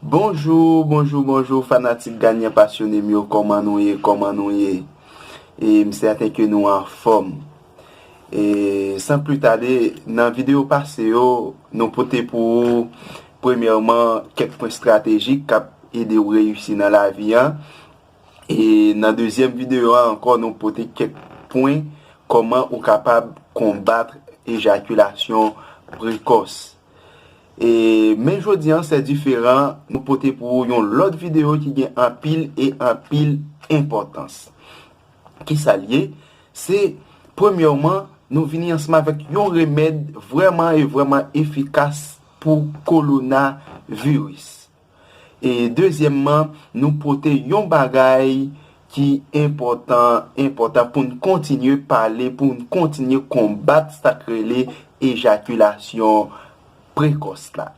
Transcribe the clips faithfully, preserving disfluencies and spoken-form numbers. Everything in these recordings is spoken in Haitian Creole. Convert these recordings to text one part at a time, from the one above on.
Bonjou, bonjou, bonjou, fanatik Ganyan pasyone m yo, kòman nou ye, kòman nou ye? E m sèten ke nou anfòm. E san pli tade, nan videyo pase yo, nou pote pou ou, premyèman, kèk pwen estratejik k ap ede w reyisi nan lavi an. E nan dezyèm videyo a ankò, nou pote kèk pwen kòman ou kapab konbat ejakilasyon prekòs. E, men jodi an, se diferan, nou pote pou ou yon lòt videyo ki gen anpil e anpil enpòtans. Kisa l ye? Se, premyèman, nou vini ansanm avèk yon remèd vrèman e vrèman efikas pou kowonaviris. E dezyèmman, nou pote yon bagay ki enpòtan, enpòtan pou n kontinye pale, pou n kontinye konbat sa k rele ejakilasyon prekòs la.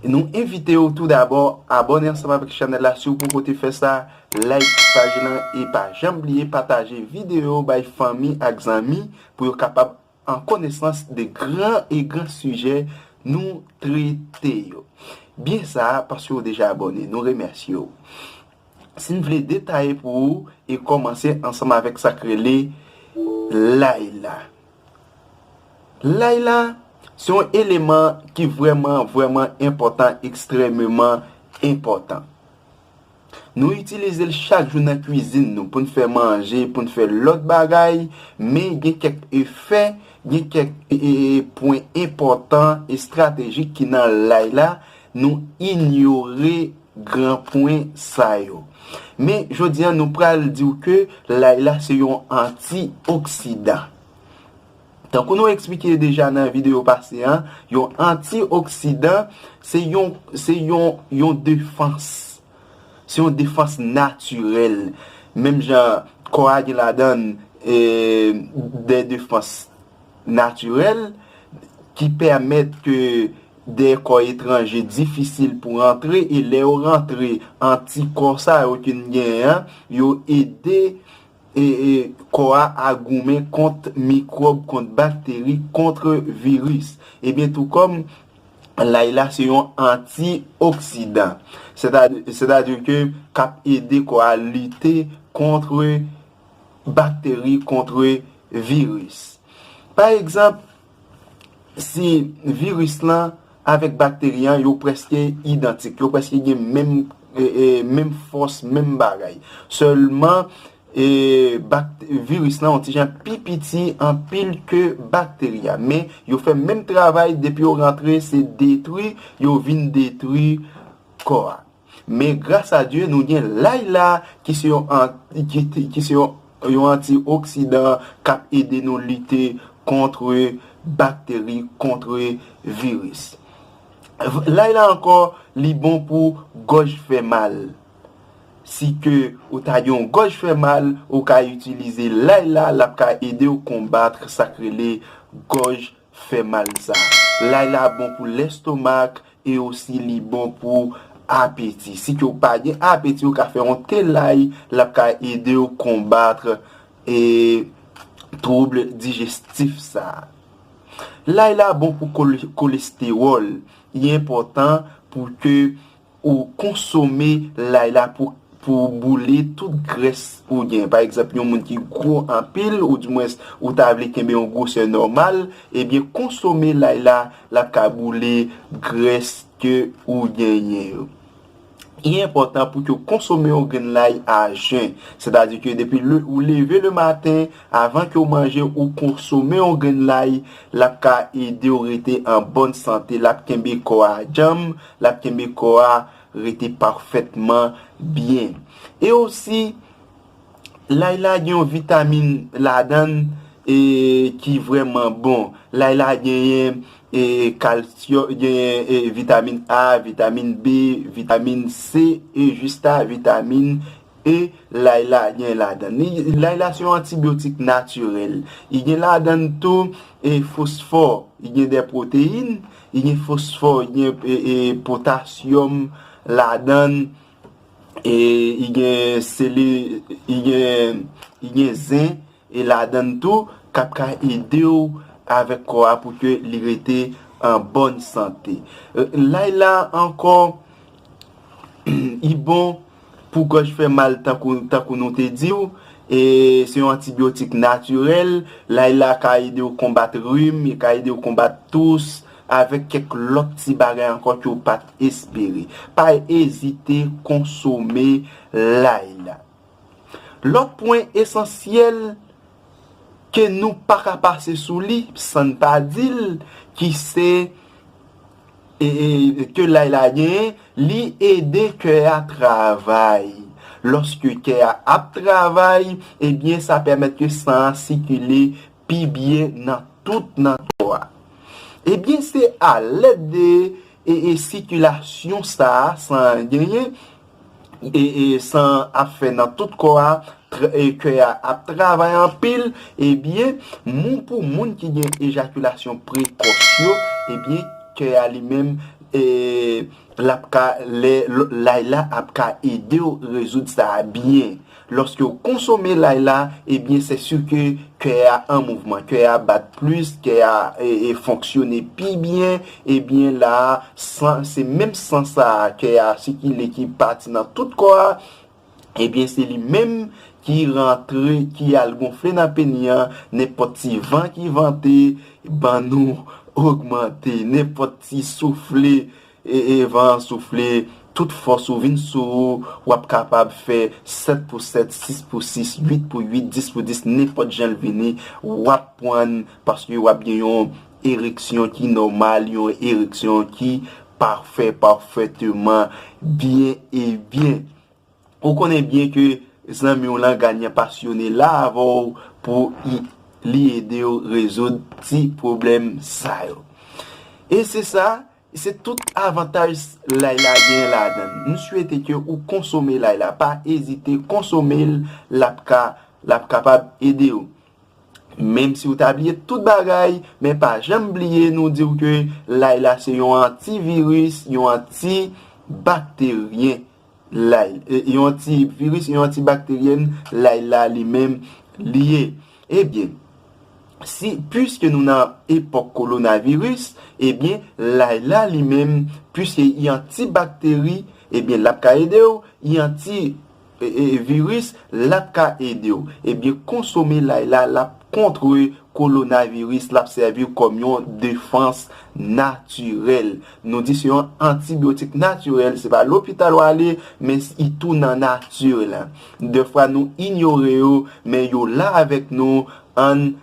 Nou envite w tou dabò abòne ansanm avèk chanèl la si w poko te fè sa, like paj lan e pa janm bliye pataje videyo bay fanmi ak zanmi pou yo kapab an konesans de gran e gran sijè nou trete yo. Byen sa, paske w deja abòne, nou remèsye w. Si n vle detaye pou ou e kòmanse ansanm avèk sa k rele lay la. Lay la, se yon eleman ki vrèman, vrèman enpòtan, ekstrèmeman enpòtan. Nou itilize l chak jou nan kwizin nou pou n fè manje, pou n fè lòt bagay, men gen kèk efè, gen kèk e, e, e, pwen enpòtan, estratejik ki nan lay la, nou inyore gran pwen sa yo. Men, jodi a, nou pral di w ke lay la se yon antioksidan. Tankou nou eksplike deja nan videyo pase a, yon antioksidan, se yon, se yon, yon defans. Se yon defans natirèl. Menm jan kò a gen ladan l, e, de defans natirèl ki pèmèt ke de kò etranje difisil pou rantre, e lè yo rantre, antikò sa yo ke n genyen an, yo ede e, e, kò a a goumen kont mikwòb, kont bakteri, kont viris. Ebyen, tou kòm lay la se yon antioksidan, sètadi, sètadi ke k ap ede kò a lite kont bakteri, kont viris. Pa egzanp, si viris lan avèk bakteri an, yo prèske idantik, yo prèske gen menm, e, e, menm fòs, menm bagay. Sèlman, e, bak-, viris lan yon ti jan pi piti anpil ke bakteri a. Men, yo fè menm travay, depi yo rantre, se detwi, yo vin detwi kò a. Men gras a Dye, nou gen lay la ki se yon an-, ki, ki se yon, yon antioksidan k ap ede nou lite kont bakteri, kont viris. Lay la ankò, li bon pou gòj fè mal. Si ke ou ta gen yon gòj fè mal, ou ka itilize lay la, l ap ka ede w konbat sa k rele gòj fè mal sa. Lay la bon pou lestomak e osi li bon pou apeti. Si ke w pa gen apeti, ou ka fè yon te lay, l ap ka ede w konbat, e, twoub dijestif sa. Lay la bon pou kole-, kolestewòl. Li enpòtan pou ke ou konsome lay la pou, pou boule tout grès ou gen. Pa egzanp, yon moun ki gwo anpil, oudimwens ou ta vle kenbe yon gwosè nòmal, ebyen, konsome lay la, l ap ka boule grès ke ou genyen yo. Li enpòtan pou ke w konsome yon grenn lay a jen. Sètadi ke depi le, ou leve le maten, avan ke w manje, ou konsome yon grenn lay, l ap ka ede w rete an bòn sante, l ap kenbe kò a djanm, l ap kenbe kò a rete pafètman byen. E osi, lay la gen yon vitamin ladan l, e, ki vrèman bon. Lay la genyen, e, kalsyòm, genyen, e, vitamin A, vitamin B, vitamin C, e jista vitamin E lay la gen ladan l. Li, lay la se yon antibyotik natirèl. Li gen ladan l tou, e, fosfò, li gen de pwoteyin, li gen fosfò, li gen, e, e, potasyòm ladan l, e, li gen sele, li gen, li gen zen, e ladan l tou, k ap ka ede w avèk kò a pou ke li rete an bòn sante. Lay la ankò, li bon pou gòj fè mal, tankou, tankou nou te di w. E se yon antibyotik natirèl. Lay la ka ede w konbat rim, li ka ede w konbat tous, avèk kèk lòt ti bagay ankò ke w pa t espere. Pa ezite konsome lay la. Lòt pwen esansyèl ke nou pa ka pase sou li san n pa di l, ki se, e, e, ke lay la genyen, li ede kè a travay. Lòske kè a ap travay, ebyen, sa pèmèt ke san an sikile pi byen nan tout nan kò a. Ebyen, se alèd de, e, e sikilasyon sa a, san an genyen, e, e san an ap fè nan tout kò a, tr- e kè a ap travay anpil, ebyen, moun, pou moun ki gen ejakilasyon prekòs yo, ebyen, kè a li menm, e, l ap ka, lè, l- lay la ap ka ede w rezoud sa a byen. Lòske w konsome lay la, ebyen, se si ke kè a an mouvman, kè a bat plis, kè a, e, e fonksyone pi byen, ebyen, la, san, se menm san sa a, kè a sikile ki pati nan tout kò a, ebyen, se li menm ki rantre, ki al gonfle nan peni an, nenpòt ti van ki vante, ban nou ogmante, nenpòt ti soufle, e, e van an soufle, tout fòs ou vin sou ou, w ap kapab fè sèt pou sèt, sis pou sis, uit pou uit, dis pou dis, nenpòt jan l vini, w ap pran, paske w ap gen yon ereksyon ki nòmal, yon ereksyon ki pafè, pafèteman byen e byen. Ou konnen byen ke zanmi w lan Ganyan pasyone la avè w pou i- li ede w rezoud ti pwoblèm sa yo. E se sa, se tout avantaj lay la gen ladan l. M swete ke ou konsome lay la. Pa ezite konsome l, l ap ka, l ap kapab ede w. Menm si w ta bliye tout bagay, men pa janm bliye nou di w ke lay la se yon antiviris, yon antibakteryen. Lay, e, yon antiviris, yon antibakteryen, lay la li menm li ye. Ebyen, si, piske nou nan epòk kowonaviris, ebyen, lay la li menm, piske li antibakteri, ebyen, l ap ka ede w, li anti, e, e, viris, l ap ka ede w. Ebyen, konsome lay la, l ap kontre kowonaviris, l ap sèvi kòm yon defans natirèl. Nou di se yon antibyotik natirèl, se pa lopital w ale, men s- li tou nan nati la. Dèfwa nou inyore yo, men yo la avèk nou, ann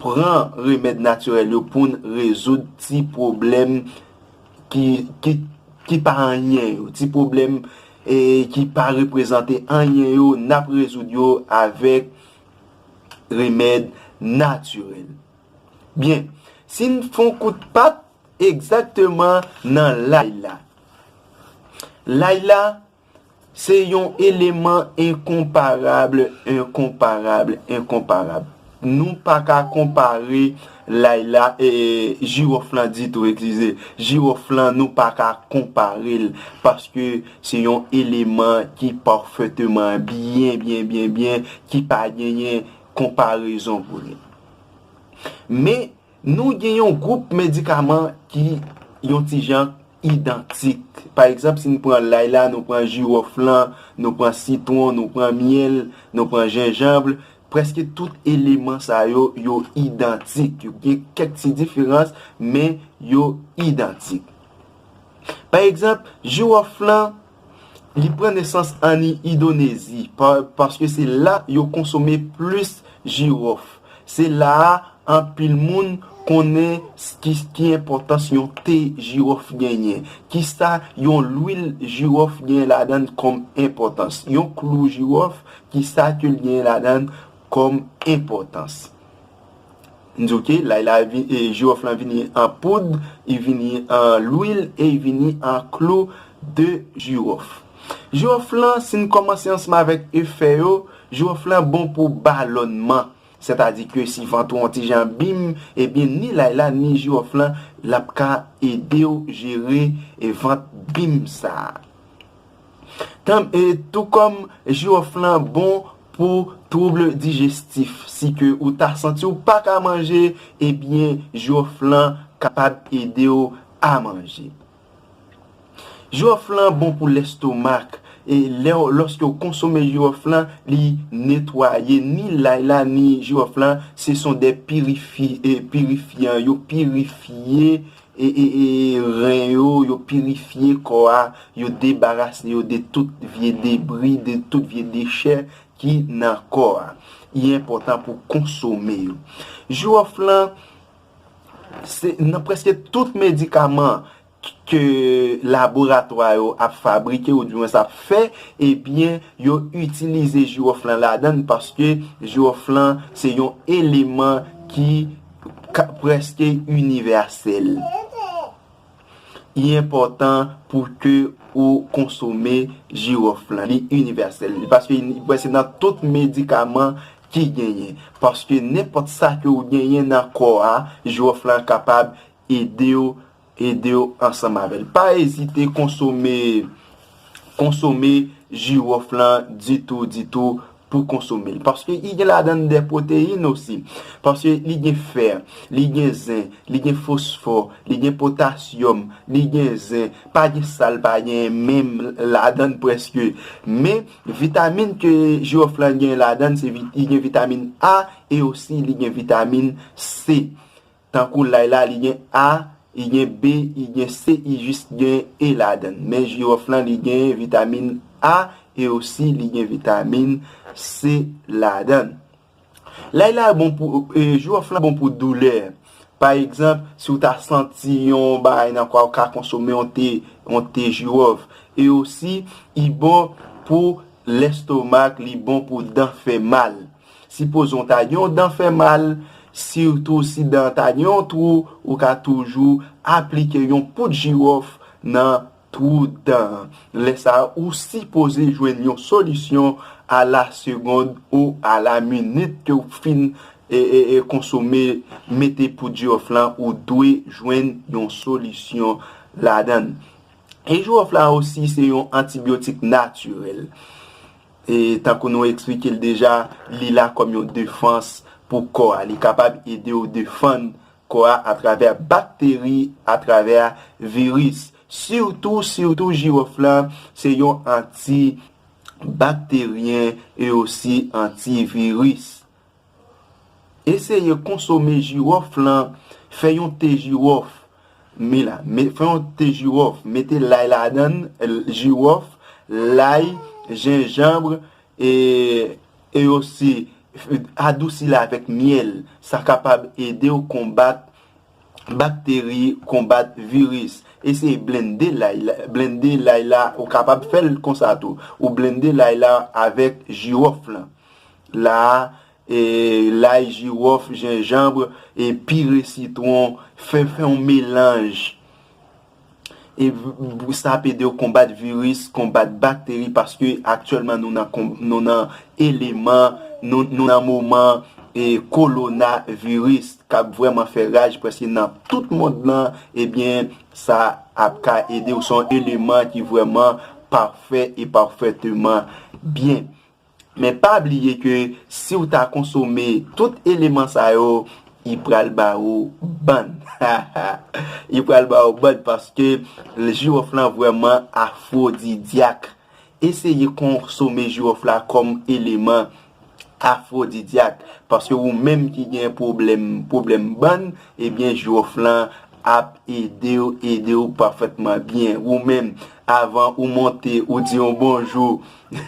pran remèd natirèl yo pou n rezoud ti pwoblèm ki, ki, ki pa anyen yo, ti pwoblèm, e, ki pa reprezante anyen yo, n ap rezoud yo avèk remèd natirèl. Byen, si n fè yon kout pat egzakteman nan lay la. Lay la, se yon eleman enkonparab, enkonparab, enkonparab. Nou pa ka konpare lay la, e, jiwòf lan ditou, eskize. Jiwòf lan, nou pa ka konpare l, paske se yon eleman ki pafèteman byen, byen, byen, byen, ki pa genyen konparezon pou li. Men, nou gen yon gwoup medikaman ki yon ti jan idantik. Pa egzanp, si n pran lay la, nou pran jiwòf lan, nou pran sitwon, nou pran myèl, nou pran jenjanm, prèske tout eleman sa yo, yo idantik. Yo gen kèk ti diferans, men yo idantik. Pa egzanp, jiwòf lan, li pran nesans ann Endonezi, pa- paske se la yo konsome plis jiwòf. Se la a anpil moun konnen s- ki, ki enpòtans yon te jiwòf genyen. Kisa yon lwil jiwòf gen ladan l kòm enpòtans. Yon klou jiwòf, kisa ke l gen ladan l kòm enpòtans. M di w ke lay la vi- e, jiwòf lan vini an poud, li vini an lwil e li vini an klou de jiwòf. Jiwòf lan, si n kòmanse ansanm avèk efè yo, jiwòf lan bon pou balònman. Sètadi ke si vant ou yon ti jan bim, ebyen ni lay la, ni jiwòf lan, l ap ka ede w jere e vant bim sa a. Tan, e tou kòm jiwòf lan bon pou twoub dijestif, si ke ou ta santi w pa ka manje, ebyen jiwòf lan kapab ede w a manje. Jiwòf lan bon pou lestomak. E lè w, lòske w konsome jiwòf lan, li netwaye ni lay la, ni jiwòf lan, se son de pirifi, e, pirifyan, yo pirifye e, e, e, ren yo, yo pirifye kò a, yo debarase yo de tout vye debri, de tout vye dechè ki nan kò a. Li enpòtan pou konsome yo. Jiwòf lan, se nan prèske tout medikaman ke laboratwa yo ap fabrike oudimwens ap fè, ebyen, yo itilize jiwòf lan ladan l paske jiwòf lan se yon eleman ki ka, prèske inivèsèl. Li enpòtan pou ke ou konsome jiwòf lan. Li inivèsèl. Paske li prèske nan tout medikaman ki genyen. Paske nenpòt sa ke ou genyen nan kò a, jiwòf lan kapab ede w, ede w ansanm avè l. Pa ezite konsome, konsome jiwòf lan ditou, ditou pou konsome l. Paske li gen ladan l de pwoteyin osi. Paske li gen fè, li gen zen, li gen fosfò, li gen potasyòm, li gen zen. Pa gen sa l pa gen menm ladan l prèske. Men, vitamin ke jiwòf lan gen ladan l, se vit-, li gen vitamin A e osi li gen vitamin C. Tankou lay la, li gen A, li gen B, li gen C, li jis gen E ladan l. Men jiwòf lan, li gen vitamin A e osi li gen vitamin C ladan l. Lay la bon pou, e, jiwòf lan bon pou doulè. Pa egzanp, si w ta santi yon bagay nan kò w, ou ka konsome yon te, yon te jiwòf. E osi, li bon pou lestomak, li bon pou dan fè mal. Sipoze w ta gen yon dan fè mal, sitou si dan an ta gen yon twou, ou ka toujou aplike yon poud jiwòf nan twou dan an. Lè sa a, ou sipoze jwenn yon solisyon a la segonn ou a la minit ke w fin, e, e, e, konsome, mete poud jiwòf lan, ou dwe jwenn yon solisyon ladan l. E jiwòf la osi se yon antibyotik natirèl. E tankou nou eksplike l deja, li la kòm yon defans pou kò a. Li kapab ede w defann kò a atravè bakteri, atravè viris. Sitou, sitou jiwòf lan se yon antibakteryen e osi antiviris. Eseye konsome jiwòf lan, fè yon te jiwòf. Mi la, me, fè yon te jiwòf, mete lay ladan l, jiwòf, lay, jenjanm, e, e osi adousi l avèk myèl. Sa kapab ede w konbat bakteri, konbat viris. Eseye blende lay la, blende lay la, ou kapab fè l konsa tou. Ou blende lay la avèk jiwòf lan. La a, e, lay, jiwòf, jenjanm, e, pire sitwon, fè, fè yon melanj. E v-, v-, sa ap ede w konbat viris, konbat bakteri, paske aktyèlman nou nan kon-, nou nan eleman, nou, nou nan moman, e, kowonaviris k ap vrèman fè raj prèske nan tout mond lan, ebyen, sa ap ka ede w. Se yon eleman ki vrèman pafè e pafèteman byen. Men pa bliye ke si w ta konsome tout eleman sa yo, li pral ba ou bann. Li pral ba ou bann paske jiwòf lan vrèman afwodidyak. Eseye konsome jiwòf la kòm eleman afwodidyak. Paske ou menm ki gen pwoblèm, pwoblèm bann, ebyen jiwòf lan ap ede w, ede w pafètman byen. Ou menm, avan ou monte, ou di yon bonjou,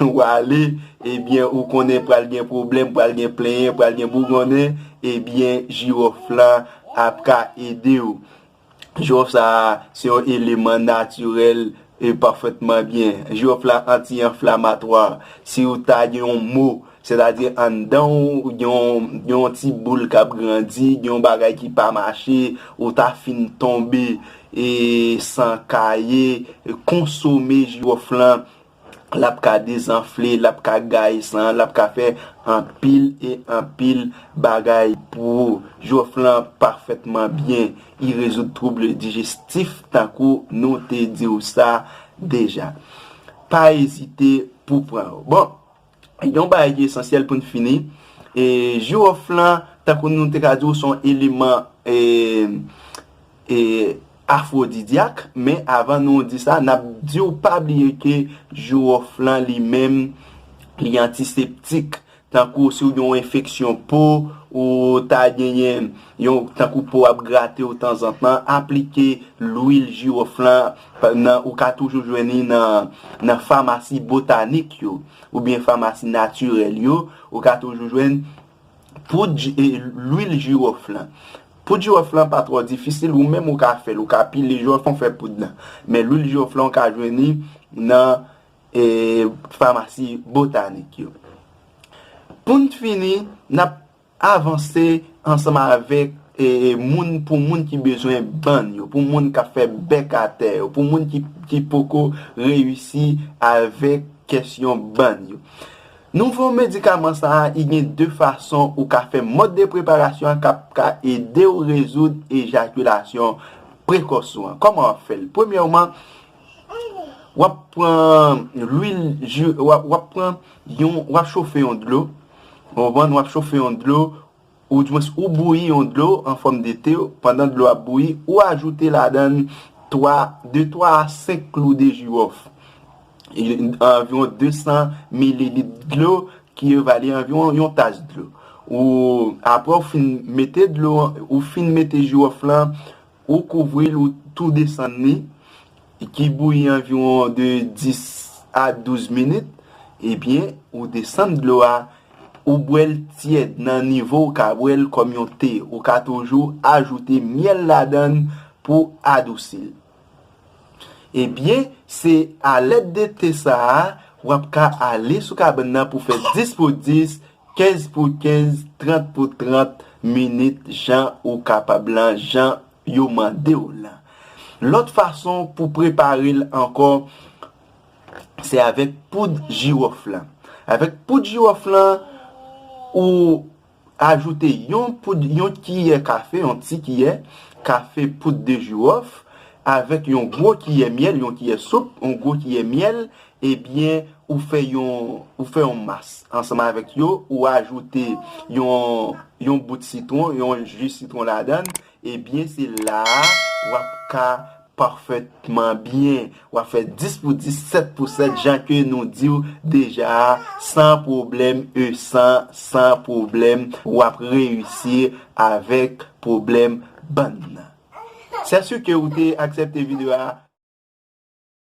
ou ale, ebyen, ou konnen pral gen pwoblèm, pral gen plenyen, pral gen bougonnen, ebyen, jiwòf lan ap ka ede w. Jiwòf sa a, se yon eleman natirèl e pafètman byen. Jiwòf la anti-anflamatwa. Si w ta gen yon mo, sètadi anndan w, gen yon, gen yon ti boul k ap grandi, gen yon bagay ki pa mache, ou ta fin tonbe, e san kaye, konsome jiwòf lan, l ap ka dezanfle, l ap ka gaye san, l ap ka fè anpil e anpil bagay pou ou. Jiwòf lan pafètman byen, li rezoud twoub dijestif, tankou nou te di w sa deja. Pa ezite pou pran yo. Bon, yon bagay ki esansyèl pou n fini, e jiwòf lan, tankou nou te ka di w, se yon eleman, e, e, afwodidyak, men avan nou di sa, n ap di w pa bliye ke jiwòf lan li menm, li antiseptik. Tankou si w gen yon enfeksyon po, ou ta genyen yon, tankou po ap grate w tanzantan, aplike lwil jiwòf lan, nan, ou ka toujou jwenn li nan, nan famasi botanik yo, oubyen famasi natirèl yo, ou ka toujou jwenn poud ji-, e, lwil jiwòf lan. Poud jiwòf lan pa twò difisil, ou menm ou ka fè l, ou ka pile jiwòf lan, fè poud lan. Men lwil jiwòf lan, ou ka jwenn li nan, e, famasi botanik yo. Pou n fini, n ap avanse ansanm avèk, e, moun, pou moun ki bezwen bann yo, pou moun k ap fè bèk atè yo, pou moun ki, ki poko reyisi avèk kèsyon bann yo. Nouvo medikaman sa a, i gen de fason ou ka fè mòd de preparasyon an k ap ka ede w rezoud ejakilasyon prekòs ou an. Kòman w ap fè l? Premyèman, w ap pran lwil, ji-, w ap, w ap pran yon, w ap chofe yon dlo, w ap konprann, w ap chofe yon dlo, oudimwens ou bouyi yon dlo an fòm de te, pandan dlo ap bouyi, ou ajoute ladan l twa, de twa a senk klou de jiwòf, anviwon de san mililit dlo, ki evale anviwon yon tas dlo. Ou, apre w fin mete dlo, ou fin mete jiwòf lan, ou kouvri l, ou tou desann li, ki bouyi anviwon de dis a douz minit, ebyen, ou desann dlo a, ou bwè l tyèd nan nivo ou ka bwè l kòm yon te. Ou ka toujou ajoute myèl ladan l pou adousi l. Ebyen, se alèd de te sa a, w ap ka ale sou kabann nan pou fè dis pou dis, kenz pou kenz, trant pou trant minit, jan ou kapab lan, jan yo mande w lan. Lòt fason pou prepare l ankò, se avèk poud jiwòf lan. Avèk poud jiwòf lan, ou ajoute yon poud, yon kiyè kafe, yon ti kiyè kafe poud de jiwòf, avèk yon gwo kiyè myèl, yon kiyè soup, yon gwo kiyè myèl, ebyen, ou fè yon, ou fè yon mas ansanm avèk yo, ou ajoute yon, yon bout sitwon, yon ji sitwon ladan l, ebyen, se la a w ap ka pafètman byen. W ap fè dis pou dis, sèt pou sèt, jan ke nou di w deja a, san pwoblèm, e san, san pwoblèm, w ap reyisi avèk pwoblèm bann nan. Se si ke ou te aksepte videyo a,